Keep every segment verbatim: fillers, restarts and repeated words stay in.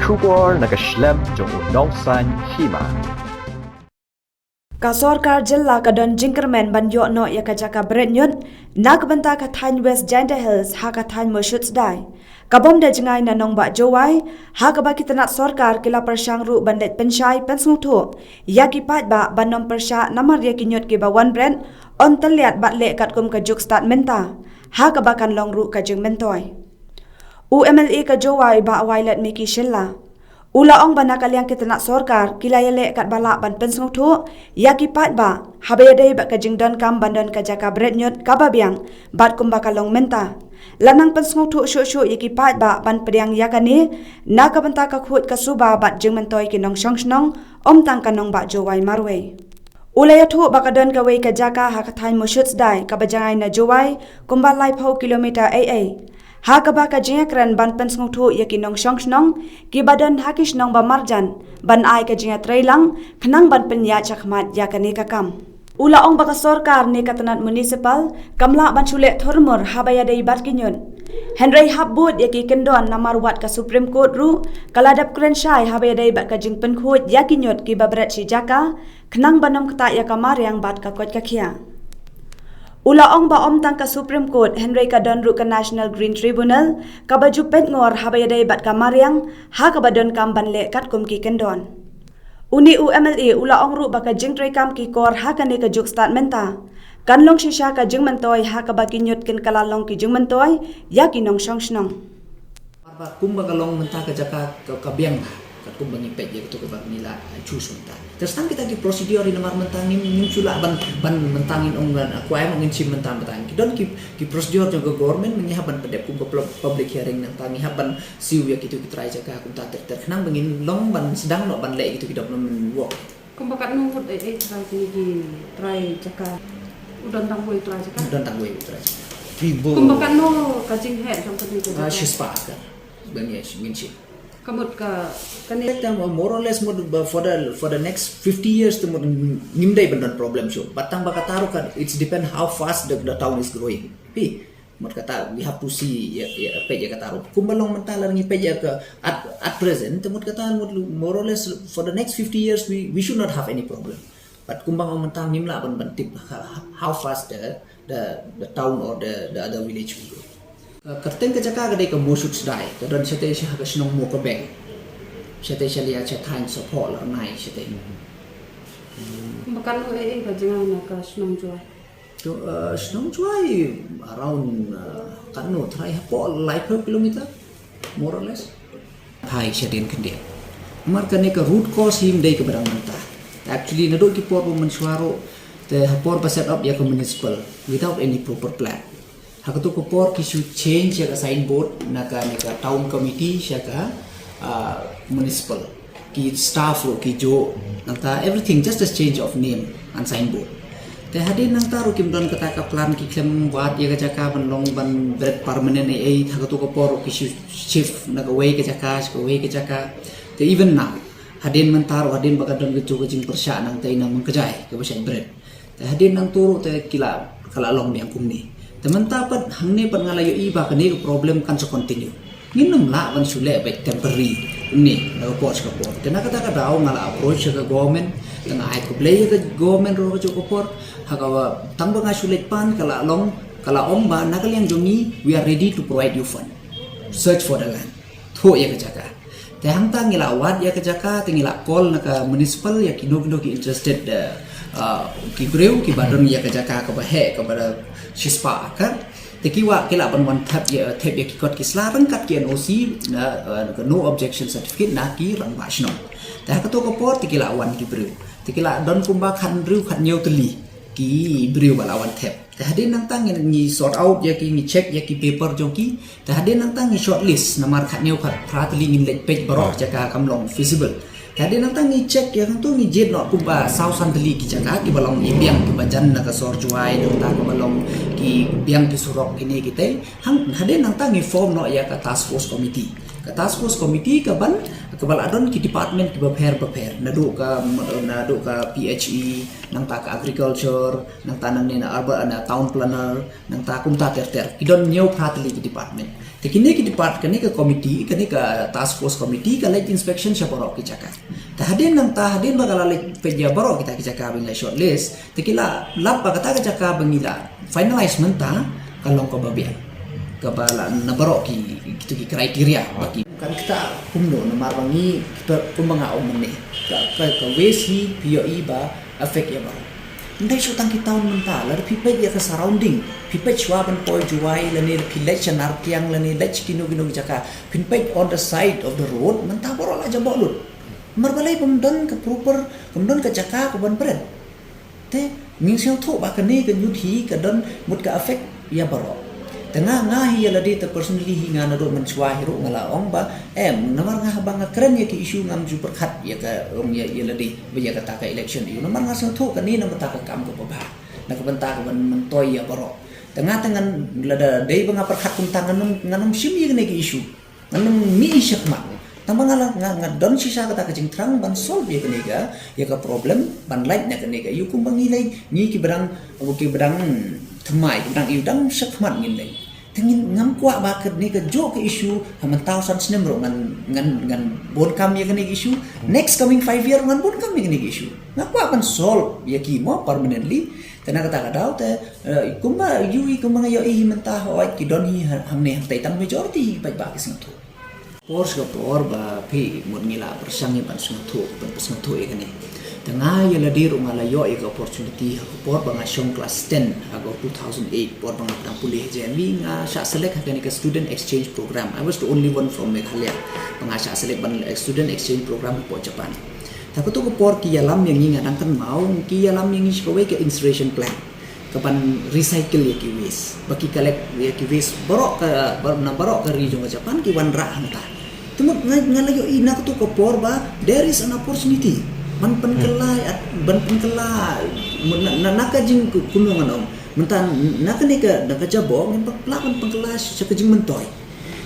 Khubor na ka shlem jong u nongsan hima. Ka sorkar jylla ka don jingkyrmen ban ïoh noh ïa ka jaka bret ñiut na ka bynta ka thaiñ West Jaintia Hills ha ka thaiñ Mawshut Sdai. Ka bym da jngai na nongbah Jowai, ha kaba ki tnat sorkar ki la pyrshang ruh ban leit pynshai pynsngewthuh ïa ki paidbah ban ym pyrshah namar ïa ki ñiut kiba wan bret, yn tylliat bad leh katkum ka juk stad mynta, ha kaba kan long ruh ka jingmyntoi. U M L A ka Jowai Bah Wailadmiki Shylla u la ong ba na ka liang ki tnat sorkar ki la ïaleh katba lah ban pynsngewthuh ïa ki paidbah haba ïadei bad ka jingdonkam ban don ka jaka bret ñiut kaba biang bad kumba ka long mynta. La nang pynsngewthuh shuh shuh ïa ki paidbah ban pdiang ïa kane na ka bynta ka khuid ka suba bad jingmyntoi ki nongshong shnong, ym tang ka nongbah Jowai marwei. U la ïathuh ba ka don kawei ka jaka ha ka thaiñ Mawshut Sdai kaba jngai na Jowai kumba laiphew kilometer ei ei, ha kaba ka jingïakren ban pynsngewthuh ïa ki nongshong shnong kiba don ha ki shnong ba marjan ban ai ka jingïatreilang khnang ban pynïaid shakhmat ïa kane ka kam. U la ong ba ka sorkar ne ka tnat municipal kam lah ban shu leh thurmur haba ïadei bad ki ñiut, hynrei hap bud ïa ki kyndon namar wat ka Supreme Court ruh ka la dep kren shai haba ïadei bad ka jingpynkhuid ïa ki ñiut kiba bret shi jaka khnang ban ym ktah ïa ka mariang bad ka koit ka khiah. U la ong ba ym tang ka Supreme Court hynrei ka don ruh ka National Green Tribunal kaba ju peit ngor haba ïadei bad ka mariang ha kaba donkam ban leh katkum ki kyndon. Une u M L A u la ong ruh ba ka jingtreikam ki kor ha kane ka juk stad mynta kan long shisha ka jingmyntoi ha kaba ki ñiut kin kylla long ki jingmyntoi ïa ki nongshong shnong. Namar ba kumba ka long mynta ka jaka ka, ka biang bha katkum ba ngi peit ïa kato kaba ngi la, eh, choose mynta. Te tang kita ki procedure ïa namar mynta ngim, ngim shu lah ban, ban mynta ngin ong ban, eh, kwai ma ngin shim mynta mynta. Ki don ki, ki procedure jong ka government, ngi hap ban pyndep kum ka pub-, public hearing, nangta ngi hap ban siew ïa kito ki trai jaka kumta ter ter khnang ba ngin long ban sdang noh ban leh kito ki development work. Kumba katno ngut, eh, eh, trai kine ki trai jaka? U don tang wei trai jaka? U don tang wei trai jaka. Kumba katno ka jingheh jong kane ka jaka? Ah, shispah acre. Ba ngi ngin shim. Ka mut ka, kane. More or less mut ba for the, for the next fifty years te mut ngim dei ban don problem shuh. But tang ba kata ruh ka, it's depend how fast the, the town is growing. Phi, mut kata, we have to see, ïa, ïa, peit ïa kata ruh. Kumba long mynta lada ngi peit ïa ka at, at present, te mut kata, mut lu-, more or less for the next fifty years, we, we should not have any problem. But kumba nga ong mynta ngim lah ban, ban tip ha-, how fast the, the, the town or the, the other village will grow. Ka kyrteng ka jaka ka dei ka Mawshut Sdai, ka don shatei sha ka shnong Mawkabeng. Shatei sha Liachathaiñ, Sohphoh, Larnai, shatei. Ba katno ei ei ka jngai na ka shnong Jowai? To, uh, shnong Jowai around, uh, katno, tharai hapoh laiphew kilometer, more or less. Phai shadien khyndiat. Namar kane ka root cause hi ym dei kaba dang mynta. Actually, naduh ki por ba mynshuwa ruh, te ha por ba set up ïa ka municipal, without any proper plan. Ha kato ka por ki shu change ïa ka signboard na ka, na ka town committee sha ka, ah, municipal. Ki staff ruh ki juh, nangta everything, just a change of name and signboard. Te hadien nangta ruh kim don kata ka plan, ki khlem wad ïa ka jaka ban long ban bret permanent ei ei, ha kato ka por ruh ki shu shift na kawei ka jaka sha kawei ka jaka. Te even now, hadien mynta ruh, hadien ba ka don kato ka jingpyrshah nangta i na Mawkajai kaba shait bret. Te hadien nangto ruh te ki la, ka la long biang kumne. Te mynta pat hangne pat nga la ïohi ba kane ka problem kan sa continue. Ngin ym lah ban shu leh beit temporary kumne na ka por sha ka por. Te na kata ka daw nga la approach sha ka government, te nga ai khublei ïa ka government ruh ka juh ka por. Ha kaba tang ba nga shu leit pan ka la long, ka la ong ba na ka liang jong ngi, we are ready to provide you fund. Search for the land. Thoh ïa ka jaka. Te hangta ngi la wad ïa ka jaka, te ngi la call na ka municipal ïa kino kino ki interested, eh, uh, ki briew kiba don ïa ka jaka kaba heh, kaba da shispah acre. Te ki wad, ki lah ban wan thep ïa, thep ïa ki kot ki sla ryngkat ki N O C na, eh, ka no objection certificate na ki rangbah shnong. Te ha kato ka por te ki la wan ki briew. Te ki la don kumba khathynriew khathynñiew tylli ki briew ba la wan thep. Te hadien nangta ngi, ngi sort out ïa ki, ngi check ïa ki paper jong ki. Te hadien nangta ngi shortlist namar khathynñiew khatphra tylli, ngin leit peit baroh jaka kam long feasible. Te hadien nangta ngi check ïa katu, ngi jied noh kumba saw san tylli ki jaka kiba long i biang kiba jan na ka sor Jowai, nangta kiba long ki biang ki surok kine kitei. Hang, hadien nangta ngi form noh ïa ka task force committee. Ka task force committee ka ban, kaba la don ki department kiba pher ba pher. Naduh ka, naduh ka P H E, nangta ka agriculture, nangta nangne na urban, na town planner, nangta kumta ter ter. Ki don hynñiew phra tylli ki department. Te kine ki depart, kane ka committee, kane ka task force committee ka leit inspection sha baroh ki jaka. Te hadien nangta, hadien ba ka la leit peit ïa baroh kita ki jaka ba ngi la shortlist, te ki la lap ba kata ka jaka ba ngi la finalize mynta ka long kaba biang, kaba la na baroh ki, kitu ki criteria ba ki. Kan kata kumno, namar ba ngi kita kumba nga ong mynne, ka, ka, ka waste hi phi ïohi ba affect ïa baroh. Ym dei shuh tang ki town mynta, lada phi peit ïa ka surrounding, phi peit shuwa ban poi Jowai lane phi leit sha Nartiang lane leit sha kino kino ki jaka, phin peit on the side of the road mynta baroh la jaboh lut. Namar balei? Bym don ka proper, bym don ka jaka ka ban bret. Te ngi sngewthuh ba kane ka ñiut hi ka don mut ka affect ïa baroh. Te nga, nga hi ïa lade te personally hi nga naduh mynshuwa hi ruh nga la ong ba em, namar nga haba nga kren ïa ki issue ngam ju pyrkhat ïa ka ong ïa, ïa lade ba ïa kata ka election ïa u. Namar nga sngewthuh kane na bynta ka kam kaba bha, na ka bynta ka ban myntoi ïa baroh. Te nga te ngan, lada dei ba nga pyrkhat kumta ngan ym, ngan ym shim ïa kane ka issue. Ngan ym mih shakhmat. Tang ba nga la, nga, nga don shisha kata ka jingthrang ban solve ïa kane ka, ïa ka problem, ban lait na kane ka ïa u. Kumba ngi leit, ngi kiba dang, kiba dang thymmai, kiba dang ïa u dang shakhmat ngin leit. Te ngin, ngam kwah ba kane ka juh ka issue ha mynta u san snem ruh ngan, ngan, ngan bun kam ïa kane ka issue. Next coming five year ngan bun kam ïa kane ka issue. Nga kwah ban solve ïa ki mo permanently. Te na kata ka daw te, eh, kumba ïa u, kumba nga ïohi hi mynta, hooid ki don hi ha, hangne hangtei, tang majority hi paidbah ki sngewthuh. Por sha ka por ba phi mut ngi la pyrshang ïa ban sngewthuh, ban pynsngewthuh ïa kane. Te nga ïa lade ruh nga la ïoh ïa ka opportunity ha ka por ba nga shong class ten ha ka two thousand eight, por ba nga dang pule ha J N V, nga shah select ha kane ka student exchange program. I was the only one from Meghalaya ba nga shah select ban student exchange program hapoh Japan. Te ha kato ka por ki ïalam ïa ngi, nga dang kynmaw, ki ïalam ïa ngi sha kawei ka incineration plant, ka ban recycle ïa ki waste, ba ki collect ïa ki waste baroh ka, bar-, na baroh ka ri jong ka Japan ki wanrah hangta. Te mut nga, nga la ïohi na kato ka por ba there is an opportunity ban pynkylla, at, ban pynkylla na, na, na ka jing ku-, kumno ngan ong, mynta na kane ka, na ka jaboh ngin pyn-, lah ban pynkylla sha ka jingmyntoi.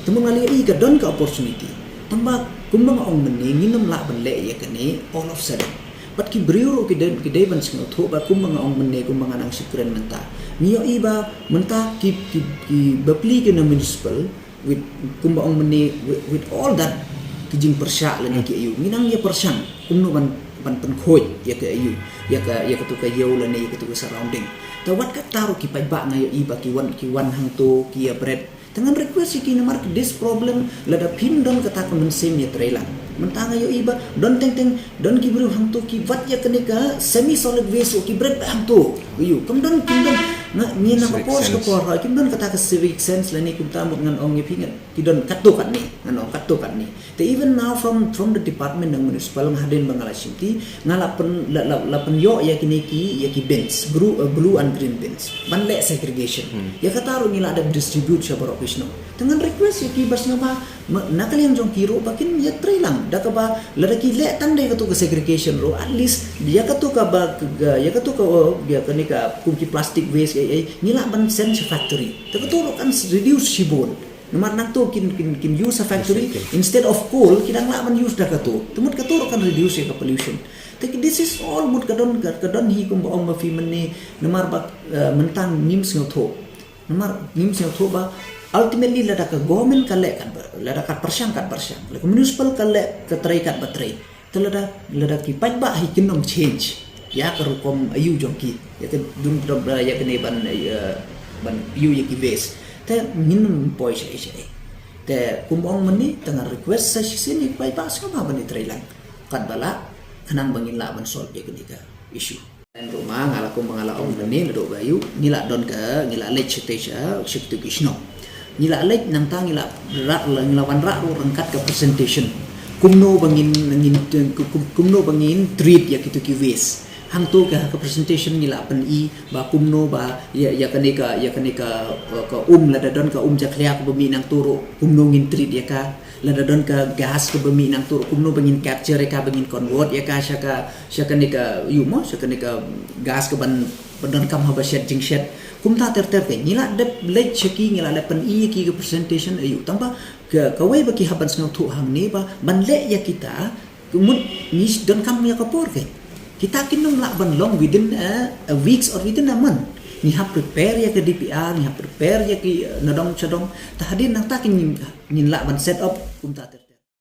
Te mut nga la ïohi ka don ka opportunity. Tang ba kumba nga ong mynne, ngin ym lah ban leh ïa kane all of sudden. Bad ki briew ruh ki dei, ki dei ban sngewthuh ba kumba nga ong mynne, kumba nga nang shu kren mynta, ngi ïohi ba mynta ki, ki, ki bapli ki na municipal, with, kumba ong mynne, with, with all that, ki jingpyrshah lane ki ïa u, ngi nang ïa pyrshang kumno ban, ban pynkhuid ïa ka ïa u, ïa ka, ïa katu ka ïew lane ïa katu ka surrounding. Te wat kata ruh ki paidbah nga ïohi ba ki wan, ki wan hangto ki ïa bret. Te ngan request ïa ki, namar this problem, lada phim don kata ka mynsiem ïatreilang, mynta nga ïohi ba don teng teng, don ki briew hangto ki wad ïa kane ka semi solid waste ruh ki bret hangto. Ïa u, kam don, kam don. Nga, ngi na ka por sha ka por, kim don kata ka civic sense lane kumta, mut ngan ong ïa phi, ngan, ki don katto katne, ngan ong katto katne. Te even now from, from the department ng municipal, nga hadien ba nga la shimti, nga la pyn, la, la, la pynïoh ïa kine ki, ïa ki bins, blue, uh, blue and green bins, ban leh segregation. Hmm. Ïa kata ruh ngi la dep distribute sha baroh ki shnong. Te ngan request ïa ki ba sngewbha, ma, na ka liang jong ki ruh ba kin ïatreilang da kaba lada ki leh tang da ïa katu ka segregation ruh, at least ïa katu kaba, ka, ïa katu ka, oh, ïa kane ka kum ki plastic waste, eh, eh, ngi lah ban send sha factory. Te katu ruh kan reduce shibun. Namar nangto kin, kin, kin use a factory, recycle, instead of coal, ki dang lah ban use da kato. Te mut kato ruh kan reduce ïa ka pollution. Te ki, this is all mut ka don, ka, ka don hi kumba ong ma phi mynne, namar ba, eh, mynta ngim sngewthuh. Namar ngim sngewthuh ba ultimately lada ka government ka leh kat ba, lada kat pyrshang kat pyrshang, lada ka municipal ka leh ka trei kat ba trei. Te lada, lada ki paidbah hi kin ym change ïa ka rukom ïa u jong ki, ïa ka dung, dung, ïa kane ban, ïa, ban ïa u ïa ki waste, te ngin ym poi shaei shaei. Te kumba ong mynne, te nga request sa shisien ïa ki paidbah sngewbha ban ïatreilang katba lah, khnang ba ngin lah ban solve ïa kane ka issue. Ruh ma nga la, kumba nga la ong mynne naduh ba ïa u, ngi la don ka, ngi la leit shatei sha, sha kitu ki shnong. Ngi la leit, nangta ngi la rah, ngi la wanrah ruh ryngkat ka presentation. Kumno ba ngin, ngin, kum-, kumno ba ngin treat ïa kitu ki waste. Hangto ka, ka presentation ngi la pyni ba kumno ba ïa, ïa kane ka, ïa kane ka, ka um, lada don ka um jakhlia kaba mih nangto ruh, kumno ngin treat ïa ka. Lada don ka gas kaba mih nangto ruh, kumno ba ngin capture ïa ka, ba ngin convert ïa ka sha ka, sha kane ka, ïa u mo, sha kane ka gas ka ban, ban donkam haba shet jingshet. Kumta ter ter te ngi la dep leit sha ki, ngi la leit pyni ïa ki ka presentation, ïa u. Tang ba ka, kawei ba ki hap ban sngewthuh hangne ba ban leh ïa kita, ka mut ngi donkam ïa ka por ka. Kita kin ym lah ban long within a, a weeks or within a month. Ngi hap prepare ïa ka D P R, ngi hap prepare ïa ki, eh, nadong shadong. Ta hadien nangta ki ngin, ngin lah ban set up kumta te.